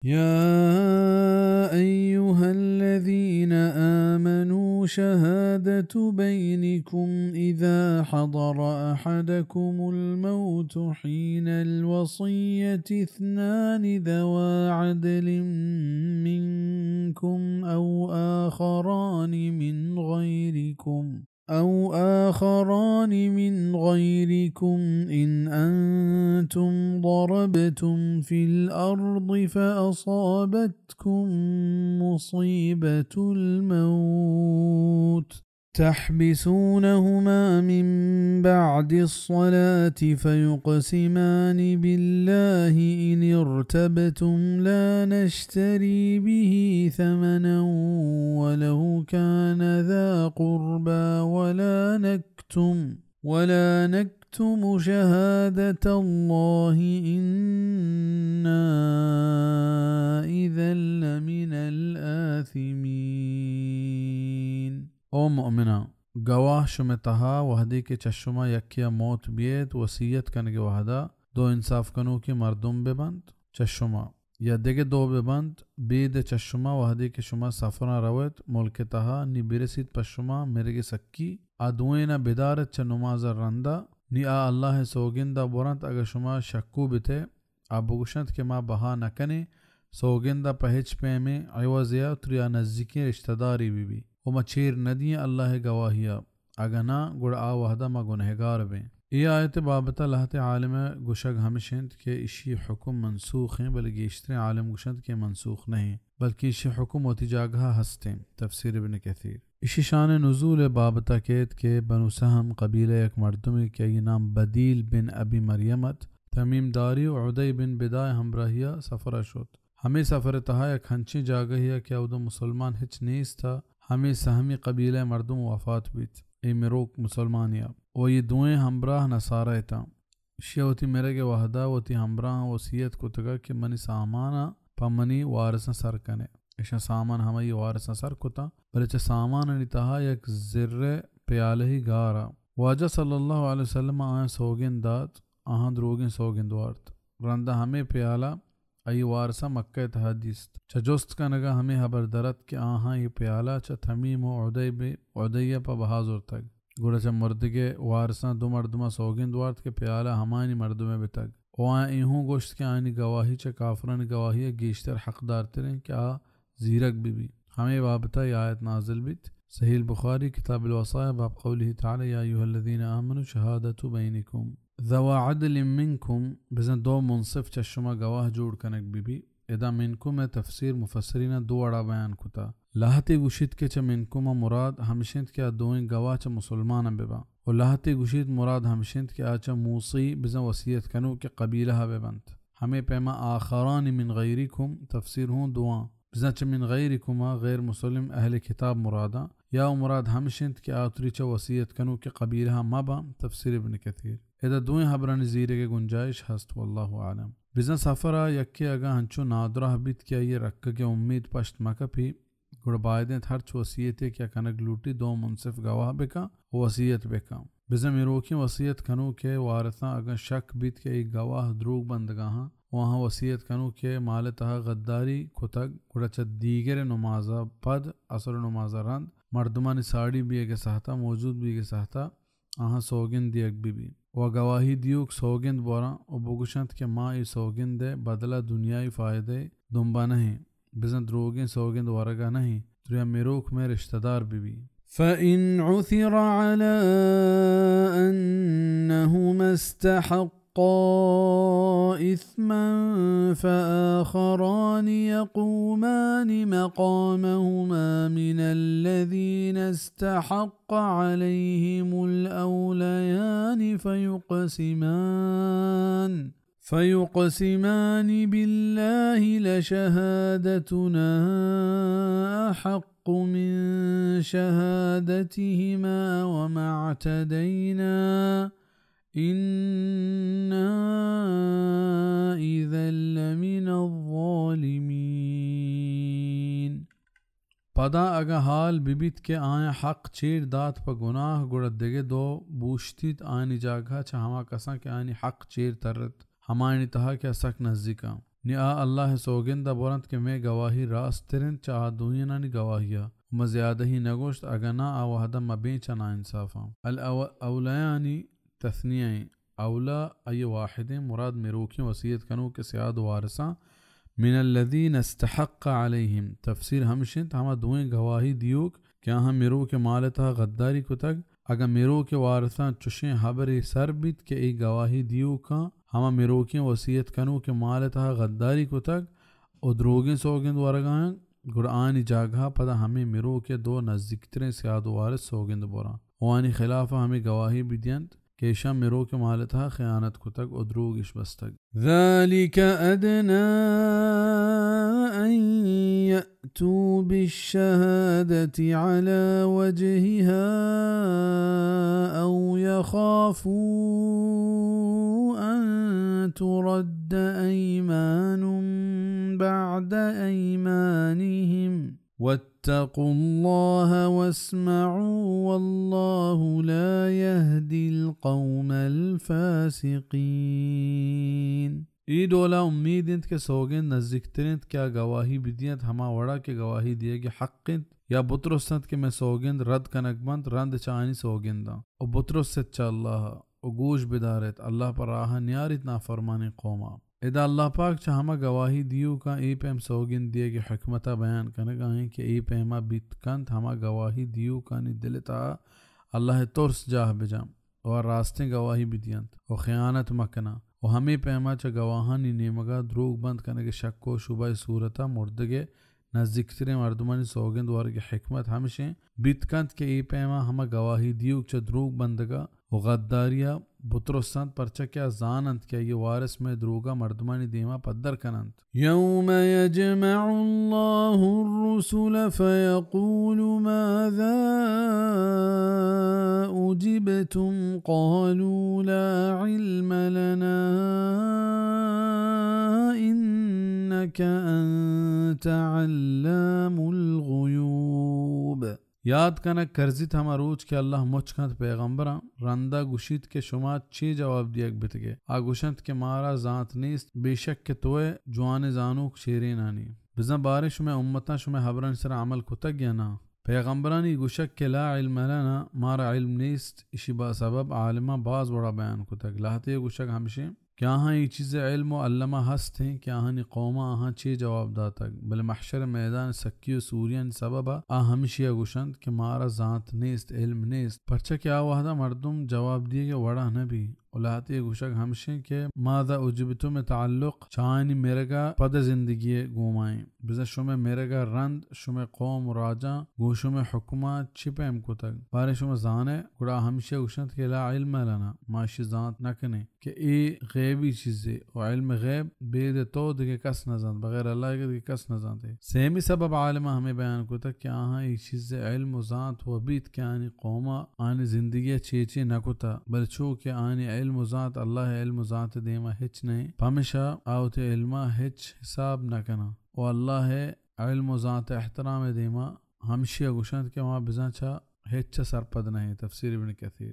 يا أيها الذين آمنوا شهادة بينكم إذا حضر أحدكم الموت حين الوصية اثنان ذوا عدل منكم أو آخران من غيركم أو آخران من غيركم إن أنتم ضربتم في الأرض فأصابتكم مصيبة الموت تحبسونهما من بعد الصلاة فيقسمان بالله إن ارتبتم لا نشتري به ثمنا ولو كان ذا قربى ولا نكتم ولا نكتم شهادة الله إنا إذا لمن الآثمين. او مؤمناں! گواہ شمئے تہا وہدے کہ چہ شما یکے ءَ موت بیت، وصیت کنگ ءِ وہدا دو انصاف کنوکیں مردم بہ بنت چہ شما، یا دگہ دو بہ بنت، بید چہ شما، وہدے کہ شما سفراں رویت، ملک ءِ تہا نی برسیت پہ شما مرگ ءِ سکی، آ دوئیناں بدارت چہ نماز ءَ رندا، نی آ اللہ ءِ سوگندا برنت، اگاں شما شکو بتئے، آ بگوشنت کہ ما بہا نہ کنیں، سوگند ءَ پہ ہچ پیمیں عوضے ءَ تری آ نزیکیں رشتہ دارے بہ بی، و ما چیر نہ دییں اللہ ءِ گواہی ءَ، اگاں ناں، گڑا آ وہد ءَ ما گنہگار بیں۔ اے آیت ءِ بابت ءَ لہتے عالم ءِ گوشگ ہمش انت کہ اشی حکم منسوخ ایں، بلے گیشتریں عالم گوشنت کہ منسوخ نہ ایں، بلکیں اشی حکم وتی جاگہ ءَ ہست ایں۔ تفسیر ابن کثیر۔ اشی شان نزول ءِ بابت ءَ کیت کہ بنو سہم قبیلہ ءِ یک مردمے کہ آئی نام بدیل بن ابی مریم ات، تمیم داری و عدی بن بداء ءِ ہمراہی ءَ سفر ءَ شت۔ ہمے سفر ءِ تہا یک ہنچیں جاگہے ءَ کہ اودا مسلمان ہچ نیست ءَ، ہمے سہمی قبیلہ ءِ مردم وفات بیت۔ اے مروک مسلمانے ءَ و اے دوئیں ہمراہ نصارہ اتاں۔ اشی ءَ وتی مرگ ءِ وہدا وتی ہمراہاں وصیت کتگ کہ منی ساماناں پہ منی وارثاں سر کن ئے۔ اشاں سامان ہمائی وارثاں سر کتاں، بلے چہ سامانانی تہا یک زر ءِ پیالہے گار ءَ۔ واجہ صلی اللہ علیہ وسلم ءَ آیاں سوگند دات، آہاں دروگیں سوگند وارت۔ رندا ہمے پیالہ آئی وارثاں مکہ ءِ تہا دیست۔ چہ جست کنگا ہمے ہبر در اتک کہ آہاں اے پیالہ چہ تمیم و عدی بن عدی ءَ پہ بہا زرتگ۔ گڑا چہ مردگے وارثاں دو مردماں سوگند وارت کہ پیالہ ہمایانی مردم ءِ بتگ۔ و آیاں اے ہوں گوشت کہ آیانی گواہی چہ کافرانی گواہی ءَ گیشتر حقدارتر انت کہ آ زیرگ بہ بی۔ ہمے بابت ءَ اے آیت نازل بیت۔ صحیح البخاری، کتاب الوصایا، باب قوله تعالی: یا ایھا الذین آمنوا شہادۃ بینکم ذوا عدل منکم، بزاں دو منصف چہ شما گواہ جوڑ کنگ بہ بی۔ ادا منکم ءِ تفسیر مفسریناں دو وڑا بیان کتا۔ لہتے گوشیت کہ چہ منکم ءَ مراد ہمش انت کہ آ دوئیں گواہ چہ مسلماناں بہ باں، و لہتے گوشیت مراد ہمش انت کہ آ چہ موصی، بزاں وصیت کنوک ءِ قبیلہ ءَ بہ بنت۔ ہمے پیما آخران من غیرکم تفسیر ہوں دواں، بزاں چہ من غیرکم ءَ غیر مسلم اہل کتاب مراداں، یا و مراد ہمش انت کہ آ تری چہ وصیت کنوک ءِ قبیلہ ءَ مہ باں۔ تفسیر ابن کثیر۔ ادا دوئیں ہبرانی زیرگ ءِ گنجائش ہست، واللہ اعلم۔ بزاں سفر ءَ یکے اگاں ہنچو نادراہ بیت کہ آئی ءِ رکگ ءِ امیت پشت مہ کپی، گڑا باید انت ہرچ وصیتے کہ آ کنگ لوٹی، دو منصف گواہ بکن و وصیت بکن۔ بزاں مروکیں وصیت کنوک ءِ وارثاں اگاں شک بیت کہ اے گواہ دروگ بندگاہاں و آہاں وصیت کنوک ءِ مال ءِ تہا غداری کتگ، گڑا چہ دیگر نماز ءَ پد، عصر نماز ءَ رند، مردمانی ساڑی بیگ ءِ ساہت ءَ، موجود بیگ ءِ ساہت ءَ، آہاں سوگند دیگ بہ بی و گواہی دیوک سوگند بوراں و بگوشنت کہ ما اے سوگند ءِ بدل ءَ دنیائی فائدہ ءِ دمب ءَ نہ ایں، بزاں دروگیں سوگند ورگ ءَ نہ ایں، تریا مروک مئے رشتہ دار بہ بی۔ فإن عثر على أنهما استحقا إثما فآخران يقومان مقامهما من الذين استحق عليهم الأوليان فيقسمان، فيقسمان بالله لشهادتنا أحق من شهادتهما وما اعتدينا إنا إذا لمن الظالمين۔ پدا اگاں حال بہ بیت کہ آیاں حق چیر دات پہ گناہ، گڑا دگہ دو بوشتیت آیانی جاگہ ءَ چہ ہما کساں کہ آیانی حق چیر ترت، ہمایانی تہا کہ آ سک نزیکاں۔ نی آ اللہ ءِ سوگند ءَ برنت کہ مئے گواہی راست تر انت چہ آ دوئینانی گواہی ءَ۔ ما زیادہی نہ گوشت، اگاں ناں آ وہد ءَ ما بیں چہ ناانصافاں۔ الاو-، اولیانی تثنیہ ایں۔ اولا ای واحدیں، مراد مروکیں وصیت کنوک کہ سیاد وارثاں، من الذین استحق علیہم، تفسیر ہمش انت، ہما دوئیں گواہی دیوک کہ آہاں مروک ءِ مال ءِ تہا غداری کتگ، اگاں مروک ءِ وارثاں چشیں ہبرے سر بیت کہ اے گواہی دیوکاں ہما مروکیں وصیت کنوک ءِ مال ءِ تہا غداری کتگ و دروگیں سوگند ورگا انت، گڑا آنی جاگہا پدا ہمے مروک ءِ دو نزیکتریں سیاد و وارث سوگند براں و آنی خلافا ہمے گواہی بدینت کہ ایشاں مروک ءِ مال ءِ تہا خیانت کتگ و دروگ اش بستگ۔ ذلك أدنى أن يأتوا بالشهادة على وجهها أو يخافوا أن ترد أيمان بعد أيمانهم واتقوا الله واسمعوا والله لا يهدي القوم الفاسقين۔ اے ڈولا امید انت کہ سوگند نزیکتر انت کہ آ گواہی بدینت ہما وڑا کہ گواہی دیگی حق انت، یا بترسنت کہ مئے سوگند رد کنگ بنت رند چہ آنی سوگنداں، و بترست چہ اللہ و گوش بداریت، اللہ پہ راہ نیاریت نافرمانیں قوما۔ ادا اللہ پاک چہ ہما گواہی دیوکاں اے پیم سوگند دیگی حکمتا بیان کنگا انت کہ اے پیما بیت کنت ہما گواہی دیوکانی دل تہا اللہ ترس جاہ بجاں و راستیں گواہی بدینت و خیانت مکناں و ہمے پیما چہ گواہانی نیمگا دروگ بند کنگ شک و شبہ صورتا مردگ نزیکتریں مردمانی سوگند ورگ حکمت ہمشیں بیت کنت کہ اے پیما ہما گواہی دیوک چہ دروگ بندگا و غداریا بترسنت، پرچا کہ آ زاننت کہ آئی وارث مئے دروگا مردمانی دیما پدر کننت۔ يوم يجمع الله الرسل فيقول ماذا أجبتم قالوا لا علم لنا إنك أنت علام الغيوب۔ یاد کنگ کرزیت ہما روچ کہ اللہ مچ کنت پیغمبراں، رندا گوشیت کہ شما چے جواب دیگ بتگے؟ آ گوشنت کہ مارا زانت نیست، بے شک کہ توئے جوانیں زانوک شیرینانی۔ بزاں باریں شمئے امتاں شمئے ہبرانی سرا عمل کتگ یا ناں؟ پیغمبرانی گوشگ کہ لا علم لنا، مارا علم نیست، اشی با سبب عالماں باز وڑا بیان کتگ۔ لہتے گوشگ ہمشیں کہ آہاں اے چیز علم و علما ہست ایں کہ آہانی قوما آہاں چے جواب داتگ، بلے محشر میدان سکی و سوریانی سببا آ ہمشیا گوشنت کہ مارا زانت نیست، علم نیست، پرچا کہ آ وہدا مردم جواب دیگ وڑا نہ بی۔ و لہتے گوشگ ہمشیں کہ ماذا اجبتم تعلق چانی مرگا پد زندگی گومائیں۔ بزاں شمئے مرگا رند شمئے قوم و راجاں گوں شمئے حکماں چی پیم کتگ؟ باریں شما زانئے، گڑا ہمشی گوشنت کہ لا علم لنا، ما اشی زانت نہ کنیں کہ اے غیبی چیزے و علم غیب بید تو دگہ کس نہ زانت، بغیر اللہ ء دگہ کس نہ زانت۔ سیمی سبب عالماں ہمے بیان کتگ کہ آہاں اے چیز علم و زانت و بیت کہ آنی قوما آنی زندگی چے چے نہ کتا، بلے چو کہ آنی علم و زانت اللہ علم و زانت دیما ہچ نہ، پمشا آ وتی علما ہچ حساب نہ کناں۔ و اللہ ء علم و زانت ء احترام ء دیما ہمشی ء گوشنت کہ ما بزاں چہ ہچ ء سرپد نہ ایں۔ تفسیر ابن کثیر۔